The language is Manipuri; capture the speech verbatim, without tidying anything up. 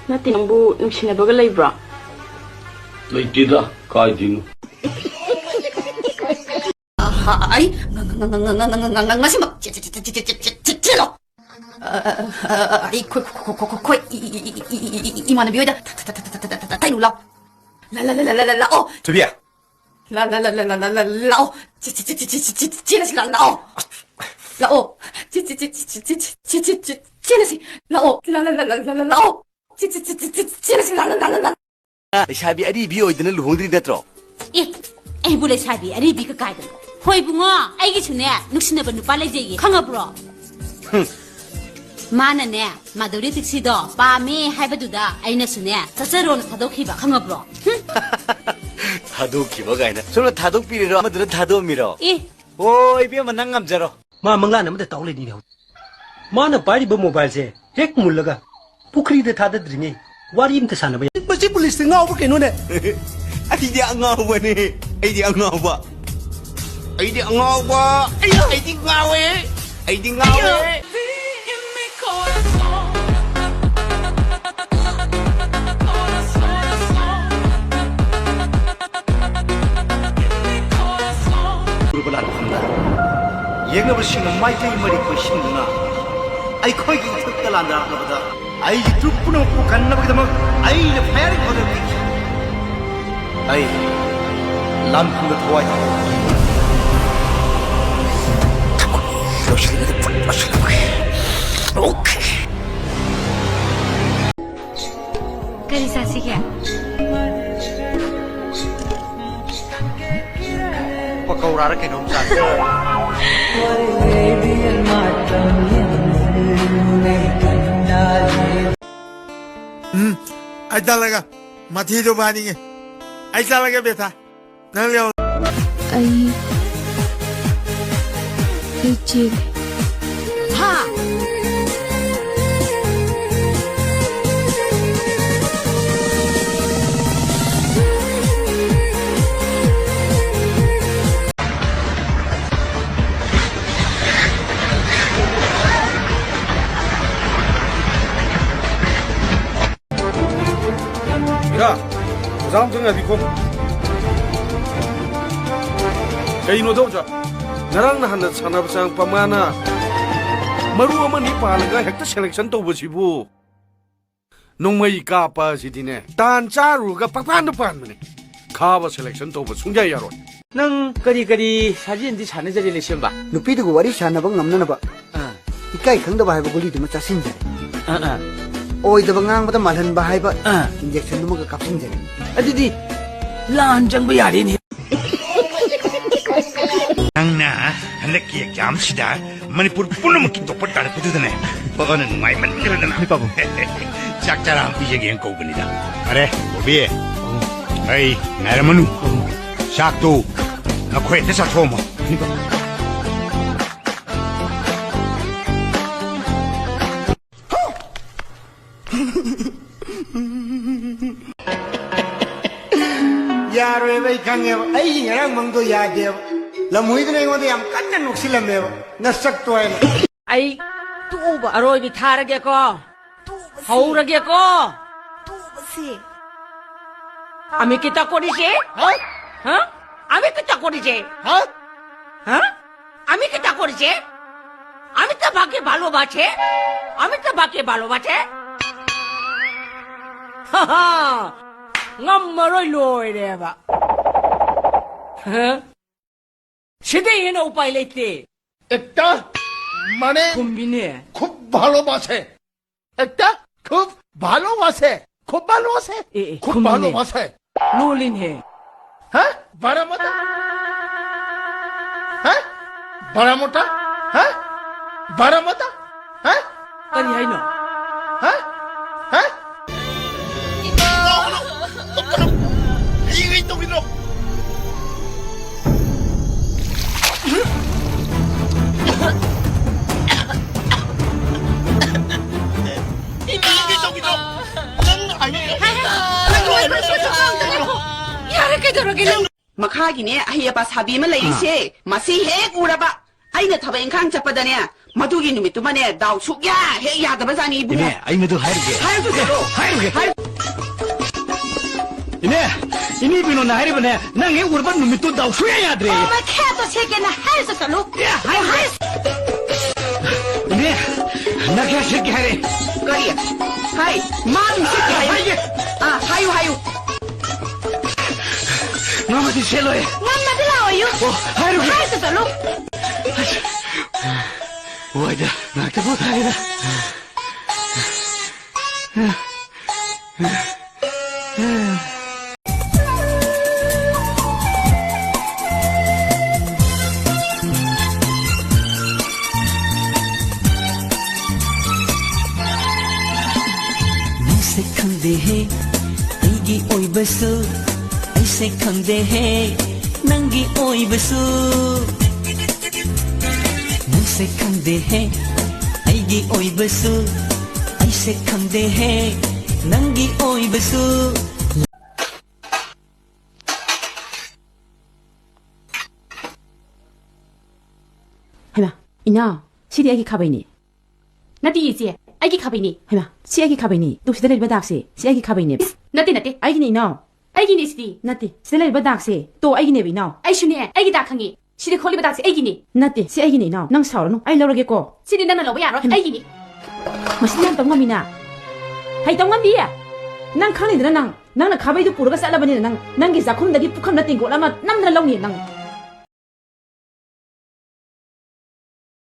ꯅꯠꯇꯦ, ꯅꯪꯕꯨ ꯅꯨꯡꯁꯤꯅꯕꯒ ꯂꯩꯕ꯭ꯔꯣ? ꯂꯩꯇꯦꯗ, ꯀꯥꯏꯗꯩꯅꯣ? ꯑꯩ ꯉ-, ꯉ-, ꯉ-, ꯉ-, ꯉ-, ꯉ-, ꯉ-, ꯉ-, ꯉꯁꯤꯃꯛ ꯆꯦ-, ꯆꯦ-, ꯆꯦꯜꯂꯣ꯫ ꯑ, ꯑ, ꯑ, ꯑ, ꯑꯩ ꯈꯣꯏ, ꯈꯣꯏ, ꯈꯣꯏ, ꯈꯣꯏ, ꯈꯣꯏ, ꯏ-, ꯏ-, ꯏꯃꯥꯟꯅꯕꯤ ꯍꯣꯏꯗ ꯊ-, ꯊ-, ꯊ-, ꯊ-, ꯊ-, ꯊ-, ꯊ-, ꯊꯩꯔꯨ ꯂꯥꯎ꯫ ꯂ-, ꯂ-, ꯂ-, ꯂ-, ꯂ-, ꯂꯥꯛꯑꯣ꯫ ꯊꯣꯏꯕꯤ꯫ ꯂ-, ꯂ-, ꯂ-, ꯂ-, ꯂ-, ꯂ-, ꯂ-, ꯂꯥꯛꯑꯣ꯫ ꯆꯦ-, ꯆꯦ-, ꯆꯦ-, ꯆꯦ-, ꯆꯦ-, ꯆꯦ-, ꯆꯦꯜꯂꯁꯤ ꯂꯥꯛꯑꯣ꯫ ꯂꯥꯛꯑꯣ꯫ ꯆꯦ-, ꯆꯦ-, ꯆꯦ-, ꯆꯦ-, ꯆꯦ-, ꯆꯦ-, ꯆꯦ-, ꯆꯦ-, ꯆꯦꯜꯂꯁꯤ꯫ ꯂꯥꯛꯑꯣ꯫ ꯂ-, ꯂ-, ꯂ-, ꯂ-, ꯂ-, ꯂꯥꯛꯑꯣ꯫ ꯆꯦ-, ꯆꯦ-, ꯆꯦ-, ꯆꯦ-, ꯆꯦ-, ꯆꯦꯜꯂꯁꯤ꯫ ꯂ-, ꯂ-, ꯂ-, ꯂ-, ꯂ-, ꯂꯩꯁꯥꯕꯤ ꯑꯔꯤꯕꯤ ꯑꯣꯏꯗꯅ ꯂꯨꯍꯣꯡꯗ꯭ꯔꯤ ꯅꯠꯇ꯭ꯔꯣ? ꯑꯦ, ꯑꯩꯕꯨ ꯂꯩꯁꯥꯕꯤ ꯑꯔꯤꯕꯤꯒ ꯀꯥꯏꯗꯅꯣ? ꯍꯣꯏ ꯏꯕꯨꯡꯉꯣ, ꯑꯩꯒꯤꯁꯨꯅꯦ ꯅꯨꯡꯁꯤꯅꯕ ꯅꯨꯄꯥ ꯂꯩꯖꯩꯌꯦ, ꯈꯪꯉꯕ꯭ꯔꯣ? ꯍꯨꯝ꯫ ꯃꯥꯅꯅꯦ ꯃꯥꯙꯨꯔꯤ ꯗꯤꯛꯁꯤꯗꯣ ꯄꯥꯝꯃꯦ ꯍꯥꯏꯕꯗꯨꯗ ꯑꯩꯅꯁꯨꯅꯦ ꯆꯠꯆꯔꯣꯅ ꯊꯥꯗꯣꯛꯈꯤꯕ, ꯈꯪꯉꯕ꯭ꯔꯣ? ꯍꯨꯝ꯫ ꯊꯥꯗꯣꯛꯈꯤꯕ ꯀꯥꯏꯅ꯫ ꯁꯣꯝꯅ ꯊꯥꯗꯣꯛꯄꯤꯔꯤꯔꯣ, ꯑꯃꯗꯨꯅ ꯊꯥꯗꯣꯛꯑꯝꯃꯤꯔꯣ? ꯑꯦ꯫ ꯑꯣ, ꯏꯕꯦꯝꯃ, ꯅꯪ ꯉꯝꯖꯔꯣ꯫ ꯃꯥ ꯃꯪꯂꯥꯟ ꯑꯃꯗ ꯇꯥꯎ ꯂꯩꯅꯤꯅꯦ ꯍꯧꯖꯤꯛ꯫ ꯃꯥꯅ ꯄꯥꯏꯔꯤꯕ ꯃꯣꯕꯥꯏꯜꯁꯦ ꯍꯦꯛ ꯃꯨꯜꯂꯒ ꯄꯨꯈ꯭ꯔꯤꯗ ꯊꯥꯗꯗ꯭ꯔꯤꯉꯩ ꯋꯥꯔꯤ ꯑꯝꯇ ꯁꯥꯟꯅꯕ ꯌꯥꯏ꯫ ꯃꯁꯤ ꯄꯨꯂꯤꯁꯇ ꯉꯥꯎꯕ ꯀꯩꯅꯣꯅꯦ꯫ ꯑꯩꯗꯤ ꯑꯉꯥꯎꯕꯅꯦ꯫ ꯑꯩꯗꯤ ꯑꯉꯥꯎꯕ꯫ ꯑꯩꯗꯤ ꯑꯉꯥꯎꯕ꯫ ꯑꯩ, ꯑꯩꯗꯤ ꯉꯥꯎꯋꯦ꯫ ꯑꯩꯗꯤ ꯉꯥꯎꯋꯦ꯫ ꯎꯔꯕ ꯂꯥꯟꯐꯝꯗ ꯌꯦꯛꯅꯕꯁꯤꯡꯅ ꯃꯥꯏꯀꯩ ꯃꯔꯤ ꯀꯣꯏꯁꯤꯟꯗꯨꯅ ꯑꯩꯈꯣꯏꯒꯤ ꯏꯊꯛꯇ ꯂꯥꯟꯗꯥꯔꯛꯂꯕꯗ ꯑꯩꯒꯤ ꯇ꯭ꯔꯨꯞ ꯄꯨꯝꯅꯃꯛꯄꯨ ꯀꯟꯅꯕꯒꯤꯗꯃꯛ ꯑꯩꯅ firing order ꯄꯤꯈꯤ꯫ ꯑꯩ ꯂꯥꯟꯐꯝꯗ ꯊꯋꯥꯏ ꯊꯥꯗꯣꯛꯈꯤ꯫ ꯂꯣꯏꯁꯤꯜꯂꯒꯗꯤ ꯄꯨꯂꯞ ꯂꯣꯏꯁꯤꯜꯂꯝꯃꯒꯦ꯫ Okay꯫ ꯀꯔꯤ ꯆꯥꯁꯤꯒꯦ? ꯄꯀꯧꯔꯥꯔ ꯀꯩꯅꯣꯝ ꯆꯥꯁꯤ꯫ ꯎꯝ, ꯑꯩ ꯆꯠꯂꯒ ꯃꯊꯤꯗꯣ ꯐꯥꯏꯅꯤꯡꯉꯦ꯫ ꯑꯩ ꯆꯠꯂꯒꯦ, ꯕꯦꯊꯥ꯫ ꯅꯪ ꯂꯩꯍꯧ꯫ ꯑꯩ, ꯑꯩ ꯆꯦꯜꯂꯦ꯫ ꯍꯥ? ꯑꯣꯖꯥ, ꯑꯣꯖꯥ ꯑꯝꯇꯪ ꯉꯥꯏꯕꯤꯈꯣ꯫ ꯀꯩꯅꯣꯗ ꯑꯣꯖꯥ, ꯉꯔꯥꯡ ꯅꯍꯥꯟꯗ ꯁꯥꯟꯅꯕ ꯆꯪꯉꯛꯄ ꯃꯥꯅ ꯃꯔꯨ ꯑꯃꯅꯤ ꯄꯥꯜꯂꯒ ꯍꯦꯛꯇ selection ꯇꯧꯕꯁꯤꯕꯨ? ꯅꯣꯡꯃꯩ ꯀꯥꯞꯄ ꯑꯁꯤꯗꯤꯅꯦ, ꯇꯥꯟ ꯆꯥꯔꯨꯔꯒ ꯄꯪꯄꯥꯟꯗ ꯄꯥꯟꯕꯅꯦ꯫ ꯈꯥꯕ selection ꯇꯧꯕ ꯁꯨꯡꯌꯥ ꯌꯥꯔꯣꯏ꯫ ꯅꯪ ꯀꯔꯤ ꯀꯔꯤ ꯁꯥꯖꯦꯟꯗꯤ ꯁꯥꯟꯅꯖꯔꯤ, ꯂꯩꯁꯦꯝꯕ? ꯅꯨꯄꯤꯗꯨꯒ ꯋꯥꯔꯤ ꯁꯥꯟꯅꯕ ꯉꯝꯅꯅꯕ ꯑꯥ꯫ ꯏꯀꯥꯏ ꯈꯪꯗꯕ ꯍꯥꯏꯕ ꯒꯨꯂꯤꯗꯨꯃ ꯆꯥꯁꯤꯟꯖꯔꯦ꯫ ꯑꯥ, ꯑꯥ꯫ ꯑꯣꯏꯗꯕ ꯉꯥꯡꯕꯗ ꯃꯥꯜꯍꯟꯕ ꯍꯥꯏꯕ ꯑꯥ꯫ Injection ꯗꯨꯃꯒ ꯀꯥꯞꯁꯤꯟꯖꯔꯦ꯫ ꯑꯗꯨꯗꯤ ꯂꯥꯟ ꯆꯪꯕ ꯌꯥꯔꯦꯅꯦ꯫ ꯅꯪꯅ ꯍꯟꯗꯛꯀꯤ exam ꯁꯤꯗ ꯃꯅꯤꯄꯨꯔ ꯄꯨꯝꯅꯃꯛꯀꯤ topper ꯇꯥꯔꯛꯄꯗꯨꯗꯅꯦ, ꯄꯥꯕꯨꯅ ꯅꯨꯡꯉꯥꯏꯃꯟꯈ꯭ꯔꯗꯅ꯫ ꯍꯣꯏ, ꯄꯥꯕꯨ꯫ ꯆꯥꯛ ꯆꯔꯥ ꯑꯃ ꯄꯤꯖꯒꯦꯅ ꯀꯧꯕꯅꯤꯗ꯫ ꯑꯔꯦ, ꯕꯣꯕꯤ, ꯑꯩ ꯉꯥꯏꯔꯝꯃꯅꯨ꯫ ꯆꯥꯛꯇꯨ ꯅꯈꯣꯏ ꯍꯦꯛꯇ ꯆꯥꯊꯣꯛꯑꯝꯃꯣ꯫ ꯌꯥꯔꯣꯏꯕ, ꯑꯩ ꯈꯪꯉꯦꯕ꯫ ꯑꯩꯒꯤ ꯉꯔꯥꯡ ꯃꯪꯗꯣ ꯌꯥꯗꯦꯕ꯫ ꯂꯝꯍꯨꯏꯗꯨꯅ ꯑꯩꯉꯣꯟꯗ ꯌꯥꯝ ꯀꯟꯅ ꯅꯣꯛꯁꯤꯜꯂꯝꯃꯦꯕ, ꯅꯁꯛꯇꯣ ꯍꯥꯏꯅ꯫ ꯑꯩ ꯇꯨꯕ ꯑꯔꯣꯏꯕꯤ ꯊꯥꯔꯒꯦꯀꯣ꯫ ꯇꯨꯕꯁꯤ꯫ ꯍꯧꯔꯒꯦꯀꯣ꯫ ꯇꯨꯕꯁꯤ꯫ আমি কিতা কৰিছে? হা? হা? আমি কিতা কৰিছে? হা? হা? আমি কিতা কৰিছে? আমি তোমাকে ভালোবাসে। আমি তোমাকে ভালোবাসে। ꯍꯥ-ꯍꯥ! ꯉꯝꯃꯔꯣꯏ, ꯂꯣꯏꯔꯦꯕ꯫ ꯍꯥ? ꯁꯤꯗꯩ ꯍꯦꯟꯅ ꯎꯄꯥꯏ ꯂꯩꯇꯦ꯫ একটা মানে ꯈꯨꯝꯕꯤꯅꯦ꯫ খুব ভালোবাসে। একটা খুব ভালোবাসে। খুব ভালোবাসে। এ, এ, খুব খুব ভালোবাসে। লুলিন হে। হ্যাঁ? বারামতা? হ্যাঁ? বারামতা? হ্যাঁ? বারামতা? হ্যাঁ? ꯀꯔꯤ ꯍꯥꯏꯅꯣ? হ্যাঁ? হ্যাঁ? ꯀꯔꯤ ꯇꯧꯔꯤꯅꯣ? ꯌꯥꯔꯦ, ꯀꯩꯗꯧꯔꯒꯦ ꯅꯪ? ꯃꯈꯥꯒꯤꯅꯦ, ꯑꯍꯩ ꯑꯄꯥ ꯁꯥꯕꯤ ꯑꯃ ꯂꯩꯔꯤꯁꯦ, ꯃꯁꯤ ꯍꯦꯛ ꯎꯔꯕ ꯑꯩꯅ ꯊꯕꯛ ꯏꯪꯈꯥꯡ ꯆꯠꯄꯗꯅꯦ, ꯃꯗꯨꯒꯤ ꯅꯨꯃꯤꯠꯇꯨꯃꯅꯦ, ꯗꯥꯎ ꯁꯨꯛꯌꯥ ꯍꯦꯛ ꯌꯥꯗꯕ ꯖꯥꯠꯅꯤ, ꯏꯕꯨꯡꯉꯣ꯫ ꯏꯅꯦ, ꯑꯩ ꯃꯗꯨ ꯍꯥꯏꯔꯨꯒꯦ꯫ ꯍꯥꯏꯔꯨꯆꯣ, ꯆꯠꯂꯣ꯫ ꯍꯥꯏꯔꯨꯒꯦ꯫ ꯍꯥꯏ- ꯏꯅꯦ, ꯏꯅꯦ ꯕꯤꯅꯣꯅ ꯍꯥꯏꯔꯤꯕꯅꯦ, ꯅꯪ ꯍꯦꯛ ꯎꯔꯕ ꯅꯨꯃꯤꯠꯇꯣ ꯗꯥꯎ ꯁꯨꯡꯌꯥ ꯌꯥꯗ꯭ꯔꯦ꯫ ꯑꯣ, ꯃꯈꯦꯠꯇꯣ ꯁꯦꯠꯀꯦꯅ ꯍꯥꯏꯔꯁꯨ ꯆꯠꯂꯨ꯫ ꯑꯦ, ꯍꯥꯏ-, ꯍꯥꯏ-, ꯏꯅꯦ, ꯅꯈꯦꯠ ꯁꯦꯠꯀꯦ ꯍꯥꯏꯔꯦ꯫ ꯀꯔꯤ? ꯍꯥꯏ, ꯃꯥ ꯑꯗꯨꯝ ꯁꯦꯠꯀꯦ ꯍꯥꯏꯌꯨ꯫ ꯍꯥꯏꯒꯦ꯫ ꯑꯥ, ꯍꯥꯏꯌꯨ, ꯍꯥꯏꯌꯨ꯫ ꯉꯝꯃꯗꯤ ꯁꯦꯠꯂꯣꯏ꯫ ꯉꯝꯃꯗꯤ ꯂꯥꯛꯑꯣꯌꯨ꯫ ꯑꯣ, ꯍꯥꯏꯔꯨꯒꯦ꯫ ꯍꯥꯏꯔꯁꯨ ꯆꯠꯂꯨ꯫ ꯋꯥꯏꯗ, ꯉꯥꯏꯍꯥꯛꯇ ꯄꯣꯊꯥꯒꯦꯗ꯫ ꯅꯪꯁꯦ ꯈꯪꯗꯦꯍꯦ, ꯑꯩꯒꯤ ꯑꯣꯏꯕꯁꯨ, ꯑꯩꯁꯦ ꯈꯪꯗꯦꯍꯦ, ꯅꯪꯒꯤ ꯑꯣꯏꯕꯁꯨ꯫ ꯅꯪꯁꯦ ꯈꯪꯗꯦꯍꯦ, ꯑꯩꯒꯤ ꯑꯣꯏꯕꯁꯨ, ꯑꯩꯁꯦ ꯈꯪꯗꯦꯍꯦ, ꯅꯪꯒꯤ ꯑꯣꯏꯕꯁꯨ꯫ ꯍꯩꯃꯥ, ꯏꯅꯥꯎ, ꯁꯤꯗꯤ ꯑꯩꯒꯤ ꯈꯥꯕꯩꯅꯤ꯫ ꯅꯠꯇꯦ, ꯏꯆꯦ, ꯑꯩꯒꯤ ꯈꯥꯕꯩꯅꯤ꯫ ꯍꯩꯃꯥ, ꯁꯤ ꯑꯩꯒꯤ ꯈꯥꯕꯩꯅꯤ꯫ ꯇꯨ, ꯁꯤꯗ ꯂꯩꯔꯤꯕ ꯗꯥꯛꯁꯦ, ꯁꯤ ꯑꯩꯒꯤ ꯈꯥꯕꯩꯅꯦ꯫ ꯏꯁ, ꯅꯠꯇꯦ, ꯅꯠꯇꯦ꯫ ꯑꯩꯒꯤꯅꯦ, ꯏꯅꯥꯎ꯫ ꯑꯩꯒꯤꯅꯦ ꯁꯤꯗꯤ꯫ ꯅꯠꯇꯦ, ꯁꯤꯗ ꯂꯩꯔꯤꯕ ꯗꯥꯛꯁꯦ, ꯇꯣ, ꯑꯩꯒꯤꯅꯦꯕ, ꯏꯅꯥꯎ꯫ ꯑꯩꯁꯨꯅꯦ, ꯑꯩꯒꯤ ꯗꯥꯛ ꯈꯪꯉꯤ꯫ ꯁꯤꯗ ꯈꯣꯠꯂꯤꯕ ꯗꯥꯛꯁꯦ ꯑꯩꯒꯤꯅꯦ꯫ ꯅꯠꯇꯦ, ꯁꯤ ꯑꯩꯒꯤꯅꯦ, ꯏꯅꯥꯎ꯫ ꯅꯪ ꯁꯥꯎꯔꯅꯨ, ꯑꯩ ꯂꯧꯔꯒꯦꯀꯣ꯫ ꯁꯤꯗꯤ ꯅꯪꯅ ꯂꯧꯕ ꯌꯥꯔꯣꯏ, ꯍꯩꯃꯥ꯫ ꯑꯩꯒꯤꯅꯤ꯫ ꯃꯁꯤꯗꯤ ꯌꯥꯝ ꯇꯧ ꯉꯝꯃꯤꯅ꯫ ꯍꯩ ꯇꯧ ꯉꯝꯕꯤ? ꯅꯪ ꯈꯪꯉꯤꯗꯅ ꯅꯪ, ꯅꯪꯅ ꯈꯥꯕꯩꯗꯨ ꯄꯨꯔꯒ ꯆꯠꯂꯕꯅꯤꯅ ꯅꯪ, ꯅꯪꯒꯤ ꯆꯥꯛꯈꯨꯝꯗꯒꯤ ꯄꯨꯈꯝꯗ ꯇꯦꯡꯀꯣꯠ ꯑꯃ ꯅꯝꯗꯅ ꯂꯧꯅꯤ ꯅꯪ꯫